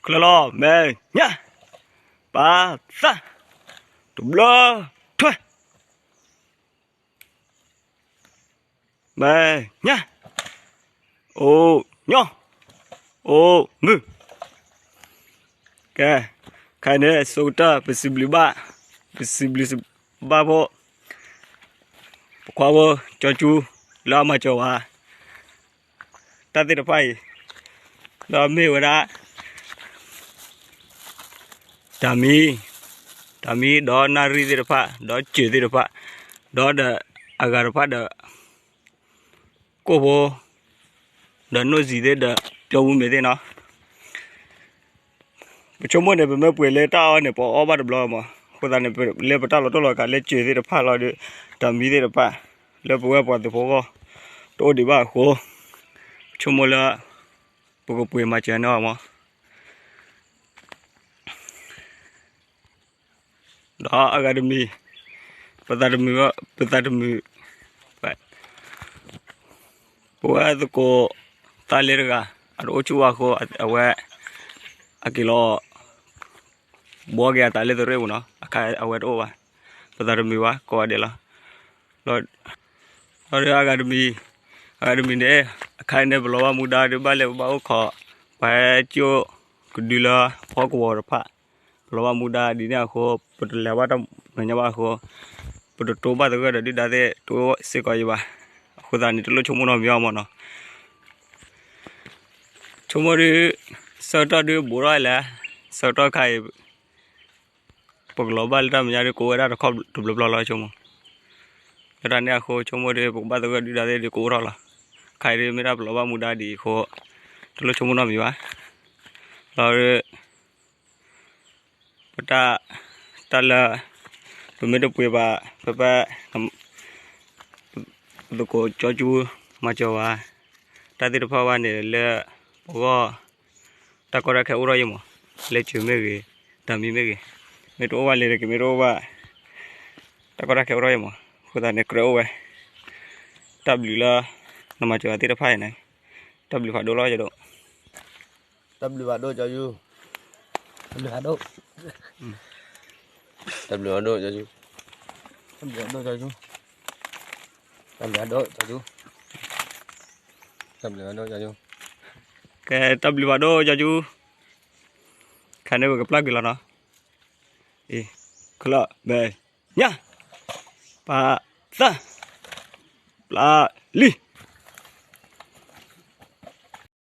ကျၢၤလီၤ မဲာ်ညါ, ပာ်သၣ်, တဘျီထွဲ, မဲာ်ညါ, အိၣ်ညီ, အိၣ်မုာ်, ကဲ, ခဲအံၤန့ၣ် ဆိကတၢၢ် ပစံးဘျုးဘၣ်, ပစံးဘျုးဘၣ်ဖိ ပခွါဖိ ကၠီကၠူ လၢအမၤစၢၤဝဲ တၢ်သ့ၣ်တဖၣ်အံၤ ဒီးမ့ၢ်ဝဲဒၣ် တၢ်မံ, တၢ်မံ ဒီးနၣ်ရံၣ်သ့ၣ်တဖၣ် ဒီးစၢၤသ့ၣ်တဖၣ် ဒီးဒီးအဂၤတဖၣ်ဒီး ကိၣ်ဖိ ဒီးနိၣ်စံၤသ့ၣ်ဒီး ပျီပူၤမ့ၤသ့ၣ်နီၤ. ပဆိကမိၣ်န့ၣ် ပမ့ၢ်ပှ့ၤလၢတၢ်အီၣ်န့ၣ် ပအီၣ်ဘၣ်တဘျီမး. အဃိသတးန့ၣ် လၢပတၢ်လီၤတိၢ်လီၤကးလၢစၢၤသ့ၣ်တဖၣ်လီၤဒီး တၢ်မံသ့ၣ်တဖၣ် လၢပဝဲပှၤသုးဖိအဂီၢ် တအိၣ်ဒံးဘၣ်အဃိ ပဆိကမိၣ်လၢ ပကပှ့ၤမၤစၢၤန့ၢ်အီၤမး. ဒီးအဂၤတမံၤ ပသးတမုာ်, ပသးတမုာ်, ပဝဲသကိးသးလ့တဂၤ အတအိၣ်ဆူၣ်ဘၣ်အဃိ အဝဲ အက့ၤလီၤ ဘှီက့ၤအသးလၢသရ့ၣ်ပူၤနီၤ. အခါအဝဲတအိၣ်ဘၣ်, ပသးတမုာ်ဘၣ် ကိးဂၤဒဲးလီၤ. ဒီးအဂၤတမံၤ, အဂၤတမံၤန့ၣ် အခါအံၤန့ၣ် ပလီၤဘၣ်မူဒါဒီး ဘၣ်လဲၤပဘၣ်အိၣ်ခိး ပှၤဟဲကၠိၣ်ကဒုလၢဖီကဝီၤတဖၣ်, ပလီၤဘၣ်မူဒါဒ်န့ၣ်အဃိ ပတလဲၤဘၣ်တၢ်မဲာ်ညါဘၣ်အဃိ ပတတိဘၣ်သဂၢၢ်ဒီးဒုၣ်ဒါသ့ၣ် တအိၣ်စ့ၢ်ကီးအံၤဘၣ်. အဃိသတးန့ၣ် တလိၣ်ဆိကမိၣ်နီတမံၤအီၤမးနီၤ. ဆိကမိၣ်ဒုး ဆၢကတီၢ်ဒုးဘူးထီၣ်လဲၣ်, ဆၢကတီၢ်ခါအံၤ ပကလီၤဘၣ်လၢတၢ်မဲာ်ညါဒုး ကအိၣ်ဝဲဒၣ်တခီတဘျီဘျီလီၤ ဆိကမိၣ်. လၢတၢ်န့ၣ်အဃိ ဆိကမိၣ်ဒုး ပကဘၣ်သဂၢၢ်ဒုၣ်ဒါသ့ၣ်ဒုး ကအိၣ်ထီၣ်လီၤ. ခါအံၤဒုး မ့ၢ်ဒၣ်ပလီၤဘၣ်မူဒါဒ်အံၤအဃိ တလိၣ်ဆိကမိၣ်နီတမံၤဘၣ်. လီၤဒုး ပတၢ် တၢ်လၢ ပမ့ၢ်တပှ့ၤဘၣ် ပပၢ် သကိးကၠီကၠူ မၤစၢၤဝဲ တၢ်သ့ၣ်တဖၣ်ဘၣ်န့ၣ်လၢ ပဂီၢ် တၢ်ကီတၢ်ခဲအိၣ်ထီၣ်ယံၤမး, လဲၤစၢၤမ့ၢ်ဂ့ၤ, တၢ်မံမ့ၢ်ဂ့ၤ, မ့ၢ်တအိၣ်ဘၣ်လဲၤတက့ၤ မ့ၢ်တအိၣ်ဘၣ် တၢ်ကီတၢ်ခဲအိၣ်ထီၣ်ယံၤမး, အဃိသတးန့ၣ် ကြၢးအိၣ်ဝဲ တၢ်ဘျုးလၢ နမၤစၢၤဝဲသ့ၣ်တဖၣ်အံၤန့ၣ် တၢ်ဘျုးဖးဒိၣ်လီၤ ယဒိၣ် တၢ်ဘျုးဖးဒိၣ် ကၠီယူ, တၢ်ဘျုးဖးဒိၣ်, တၢ်ဘျုးဖးဒိၣ် ကၠီယူ, တၢ်ဘျုးဖးဒိၣ် ကၠီယူ, တၢ်ဘျုးဖးဒိၣ် ကၠီယူ, တၢ်ဘျုးဖးဒိၣ် ကၠီယူ, ကဲ တၢ်ဘျုးဖးဒိၣ် ကၠီယူ, ခါန့ၣ် ပကပျၢ်ကွံာ်လီၤနီၤ, အံၤ ခလၢ မဲာ် ညါ, ပာ် သၣ်, ပျၢ် လံ